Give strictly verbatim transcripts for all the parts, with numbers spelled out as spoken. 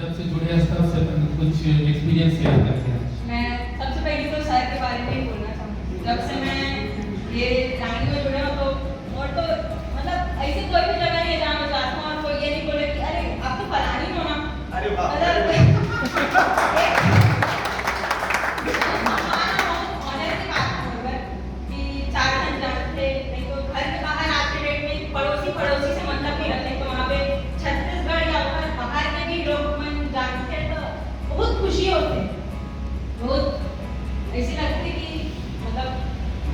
जब से जुड़े हैं, तब से अपन कुछ एक्सपीरियंस शेयर करते हैं। मैं सबसे पहले तो सर के बारे में ही बोलना चाहूँगी। जब से मैं ये लाइन में जुड़ा हूँ, तो और तो मतलब ऐसी कोई भी जगह नहीं है जहाँ मैं जाता हूँ और कोई ये नहीं बोले कि "अरे, आप तो फलानी हो ना।" अरे वाह। मतलब, एक हमारा बहुत ऑनर की बात है, कि चार जन जानते, नहीं तो घर के बाहर आज के डेट में पड़ोसी, पड़ोसी से मतलब नहीं रखते, तो वहाँ पे छत्तीसगढ़ या बाहर, बाहर के भी लोग मन जानते हैं, तो बहुत खुशी होती है, बहुत ऐसी लगती है कि मतलब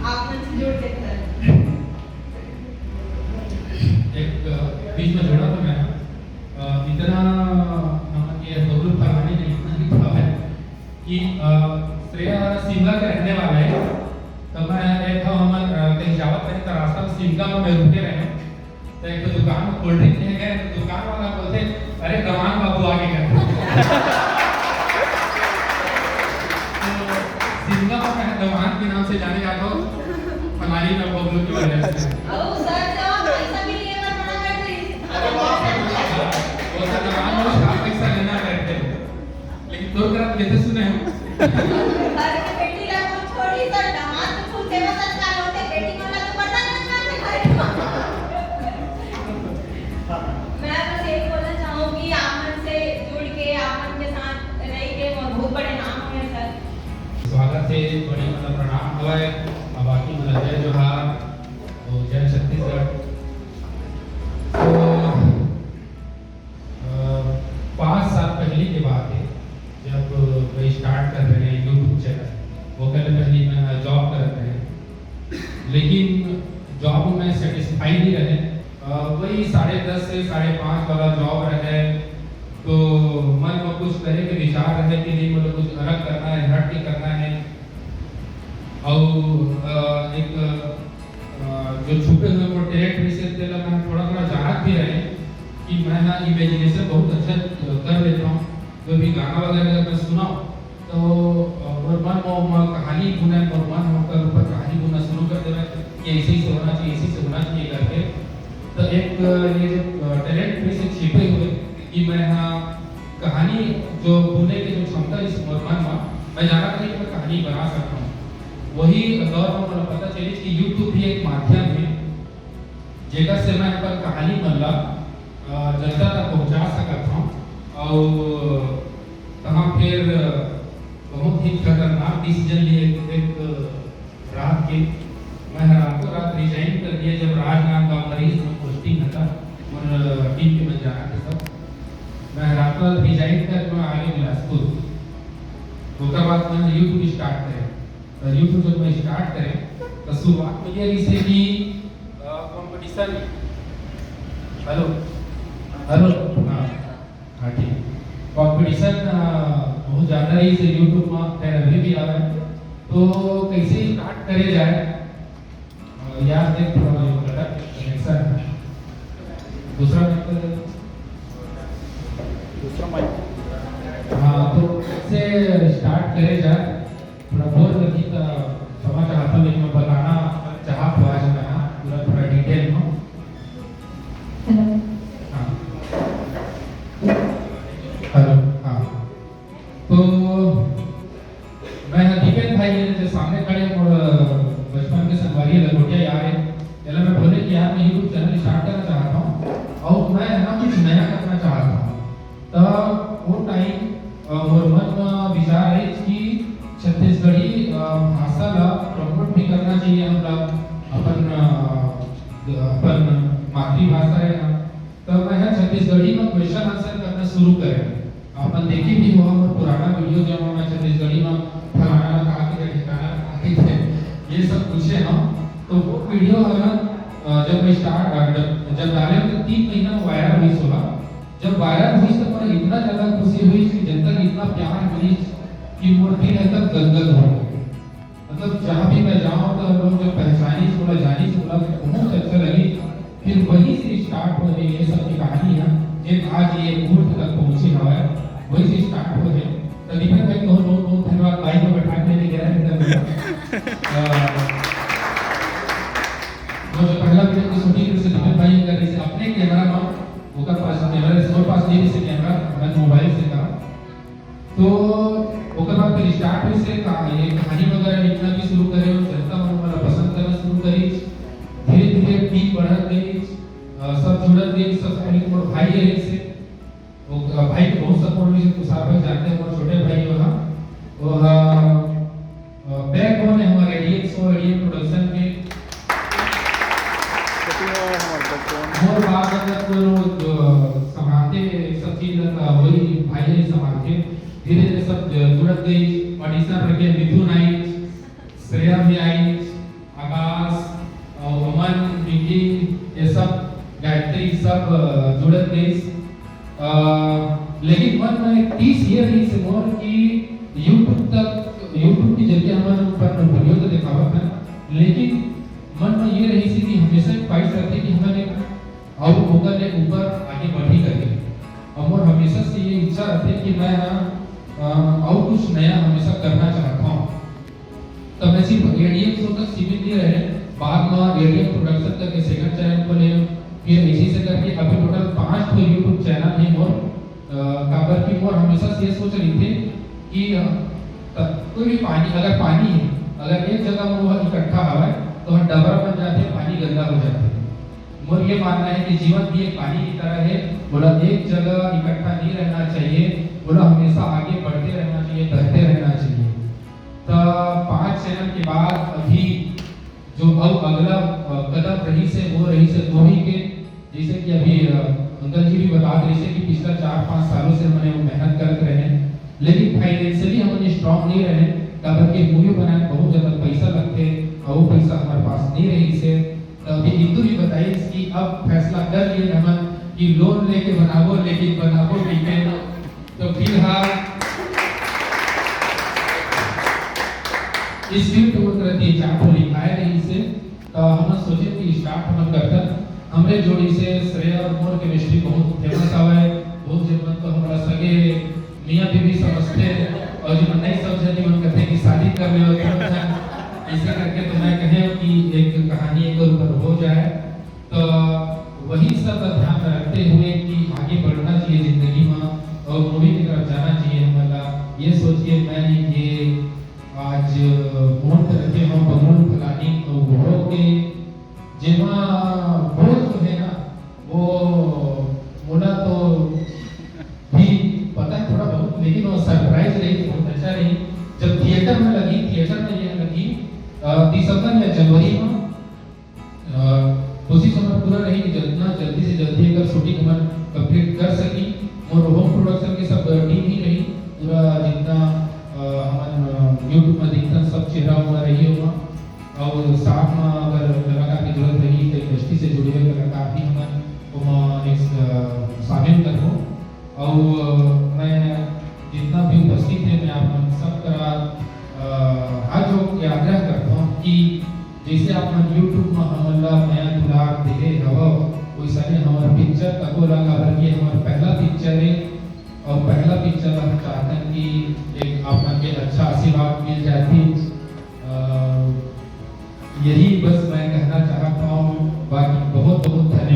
आप मन से जुड़ के सर। एक, अ, बीच में जोड़ा था मैं, अ, इतना हमन के बबलू फरहानी ने इतना लिखा है कि, अ, श्रेया शिमला के रहने वाला है, तो मैं एक ठो हमन, अ, कहीं जावत रहे तो रास्ता में शिमला में मैं रुके रहे, तो एक ठो दुकान में कोल्ड ड्रिंक लेने गए, तो दुकान वाला बोलते, "अरे, दमान बाबू आगे कर।" तो शिमला में मैं दमान के नाम से जाने जाता हूँ, फलानी में बबलू की वजह से। ओ सर, तो आप पैसा भी लिए मत मना कर दीजिए। अरे बाप रे। वो तो दमान में उसका पैसा लेना करते हैं, लेकिन तोर तरफ कैसे सुने हम? अरे बेटी ला तो छोड़ी सर, दामाद तो फूल सेवा सत्कार होते, बेटी वाला तो बर्तन मंजवाते घर। मैं बस यही बोलना चाहूँ कि आप मन से जुड़ के, आप मन के साथ रह के मोर बहुत बड़े नाम हुए सर। स्वागत हे, बड़े मन ला प्रणाम हवय, अउ बाकी मन ला जय जोहार अउ जय छत्तीसगढ़। तो, अ, पाँच साल पहले के बात है, जब मैं स्टार्ट कर रहे हैं YouTube चैनल, वो पहले पहले मैं जॉब करत रहे, लेकिन जॉब में सेटिस्फाई नहीं रहे। अ, वही साढ़े दस से साढ़े पाँच वाला जॉब रहे, तो मन में कुछ करे के विचार रहे कि नहीं, मतलब कुछ अलग करना है, हट के करना है। और, अ, एक, अ, जो छुपे हुए मोर टैलेंट में से तेला मैं थोड़ा-थोड़ा जानत भी रहे कि मैं ना इमेजिनेशन बहुत अच्छा, अ, कर लेता हूँ। कोई भी गाना वगैरह अगर मैं सुनाऊँ, तो, अ, मोर मन म, म कहानी बुने, मोर मन ओकर ऊपर कहानी बुनना शुरू कर देवे कि ऐसे, ऐसे होना चाहिए, ऐसे, ऐसे होना चाहिए करके। तो एक, अ, ये जो, अ, टैलेंट मेरे से छिपे हुए कि मैं, हाँ, कहानी जो बुने के जो क्षमता इस मोर मन म, मैं जानत नहीं कि मैं कहानी बना सकता हूँ। वही दौर में मोला पता चलिस कि YouTube भी एक माध्यम है, जेकर से मैं अपन कहानी मन ला, अ, जनता तक पहुंचा सकत हूँ। और तहाँ फिर बहुत ही खतरनाक डिसीजन लिए एक रात के। मैं रातों रात रिजाइन कर दिया, जब राजनांदगांव मरीज में पोस्टिंग था, मोर टीम के मन जाना थे सब। मैं रातों रात रिजाइन कर मैं आ गया बिलासपुर। ओकर बाद मैं YouTube स्टार्ट करे। तो YouTube जब मैं स्टार्ट करे, तो शुरुआत में ये रही से कि, अ, कंपटीशन, हेलो, हेलो, हाँ, हाँ, ठीक। कंपटीशन, अ, बहुत ज़्यादा रही से YouTube में, खैर अभी भी आ रहा है। तो कैसे स्टार्ट करे जाए? अ, यार, देख, थोड़ा ये गलत कनेक्शन है। दूसरा माइक कर दे। दूसरा माइक। हाँ, तो कैसे स्टार्ट करे जाए? थोड़ा बोर लगी तो क्षमा चाहता हूँ, लेकिन मैं बताना चाहत हूँ आज मैं, हाँ, पूरा थोड़ा डिटेल में। हेलो। हाँ। हेलो, हाँ। तो मैं ह दीपेन भाई, ये जो सामने खड़े हैं, मोर बचपन के संगवारी, लंगोटिया यार है। एला मैं बोले कि यार, मैं YouTube चैनल स्टार्ट करना चाहता हूँ और मैं है ना कुछ नया करना चाहता हूँ। तब वो टाइम, अ, मोर मन म विचार आइस कि छत्तीसगढ़ी, अ, भाषा ला प्रमोट भी करना चाहिए हमला अपन, अ, अपन मातृभाषा है ना। तब मैं ह छत्तीसगढ़ी म क्वेश्चन आंसर करना शुरू करे। अपन देखे भी हो हमर पुराना वीडियो, जब मैं छत्तीसगढ़ी म फलाना ला कहा के, ठिकाना ला कहा के, ये सब पूछे हम। तो वो वीडियो है ना, अ, जब मैं स्टार्ट, अ, जब, जब डाले तो तीन महीना में वायरल हुई सोला। जब वायरल हुई तो मोला इतना ज्यादा खुशी हुई कि जनता के इतना प्यार मिली कि मोर दिल एकदम गदगद हो गया। मतलब, जहाँ भी मैं जाऊँ तो लोग जब पहचानी, थोड़ा जानी, थोड़ा बहुत अच्छा लगी। फिर वहीं से स्टार्ट हो रही है सबकी कहानी है, जे आज ये मुहूर्त तक पहुँचे हवा है, वहीं से स्टार्ट हो है। तो दीपक भाई, बहुत, बहुत, बहुत धन्यवाद, माइक में बैठा के लेके गया है एकदम। अ, वो जो पहला वीडियो की शूटिंग से दीपक भाई कर रहे थे अपने कैमरा में, ओकर पास कैमरा, मोर पास नहीं से कैमरा, मैं मोबाइल से करा। तो ओकर बाद फिर स्टार्ट हुई से का, ये कहानी वगैरह लिखना भी शुरू करे और जनता मन ओला पसंद करना शुरू करी। धीरे धीरे टीम बढ़त गई, अ, सब जुड़त गई, सब पहले मोर भाई है से, वो, अ, भाई को बहुत सपोर्ट भी, तुषार भाई जानते हैं, मोर छोटे भाई वहाँ, वो, अ, अ, बैकबोन है हमारे एडीएम शो, एडीएम प्रोडक्शन के। मोर बात मतलब तो, अ, संभालते सब चीज, अ, वही भाई है संभालते। धीरे धीरे सब ज-, जुड़त गई। ऑडिशन रखे, मिथुन आई, श्रेया भी आई, आकाश, अ, अमन, विकी, ये सब, गायत्री, सब, अ, जुड़त गई। अ, लेकिन मन में एक टीस ये रही से मोर कि YouTube तक, YouTube के जरिए हमन ऊपर वीडियो तो दिखावत है, लेकिन मन में ये रही से कि हमेशा एक ख्वाहिश रहती कि हमन एक और ओकर ले ऊपर आगे बढ़ी करके। और मोर हमेशा से ये इच्छा रहती कि मैं, अ, और कुछ नया हमेशा करना चाहता हूँ। तब मैं सिर्फ एडीएम शो तक सीमित नहीं रहे, बाद में एडीएम प्रोडक्शन करके सेकंड चैनल खोले, फिर इसी से करके अभी टोटल पाँच ठो YouTube चैनल है मोर। अ, काबर कि मोर हमेशा से ये सोच रही थी कि, अ, त-, कोई भी पानी, अगर पानी है, अगर एक जगह में वो इकट्ठा हवा है, तो हर डबरा बन जाते हैं, पानी गंदा हो जाता है। मोर ये मानना है कि जीवन भी एक पानी की तरह है, बोला एक जगह इकट्ठा नहीं रहना चाहिए, बोला हमेशा आगे बढ़ते रहना चाहिए, बढ़ते रहना चाहिए। तो पांच चैनल के बाद अभी जो अब अगला, अ, कदम रही से, वो रही से दोही के, जैसे कि अभी, अ, अंकल जी भी बता रहे थे कि पिछला चार पाँच सालों से हमने वो मेहनत करत रहे हैं, लेकिन फाइनेंशियली हमने स्ट्रांग नहीं रहे, काबर के मूवी बनाए बहुत ज्यादा पैसा लगते और वो पैसा हमारे पास नहीं रही से। तो अभी इंदु भी बताई कि अब फैसला कर लिए हमन कि लोन लेके बनाबो, लेकिन बनाबो ठीक है। तो फिलहाल इस फिल्म के प्रति चार ठो लिखाए रही से, तो हम सोचे कि स्टार्ट हमन करथन। हमरे जोड़ी से श्रेया और मोर केमिस्ट्री बहुत फेमस हवय। बहुत झन मन तो हमरा सगे मियाँ बीवी समझथे और जो मन नहीं समझे, मन कहते कि शादी कर ले और तुरंत जान। ऐसे करके तो मैं कहे कि एक कहानी एक ऊपर हो जाए। तो वही सब का ध्यान में रखते हुए कि आगे बढ़ना चाहिए जिंदगी में और मूवी की तरफ जाना चाहिए हमला, ये सोच के मैं ये आज मोर तरफ से हम बंगलोर प्लानिंग तो बहुत के जेमा बोल जो है ना, वो मोला तो भी पता है थोड़ा बहुत, लेकिन वो सरप्राइज रही, बहुत अच्छा रही। जब थिएटर में लगी, थिएटर में ये लगी, अ, दिसंबर या जनवरी में। अ, कोशिश हमार पूरा रही कि जितना जल्दी से जल्दी अगर शूटिंग हमन कंप्लीट कर सकी। मोर होम प्रोडक्शन के सब टीम ही रही, पूरा जितना, अ, हमन, अ, YouTube में दिखथन, सब चेहरा उहरा रही होगा। और साथ में अगर कलाकार की जरूरत रही, तो इंडस्ट्री से जुड़े हुए कलाकार भी हमन ओमा एक, अ, शामिल करबो। और, अ, मैं जितना भी उपस्थित है, मैं आप मन सब करा, अ, हाथ जोड़ के आग्रह करता हूँ कि जैसे आप मन YouTube में हमन ला मया दुलार देहे हवव, वैसने हमर पिक्चर तको ला, काबर कि हमर पहला पिक्चर है और पहला पिक्चर ला हम चाहतन कि एक आप मन के अच्छा आशीर्वाद मिल जाती। अ, यही बस मैं कहना चाहता हूँ, बाकी बहुत बहुत धन्यवाद।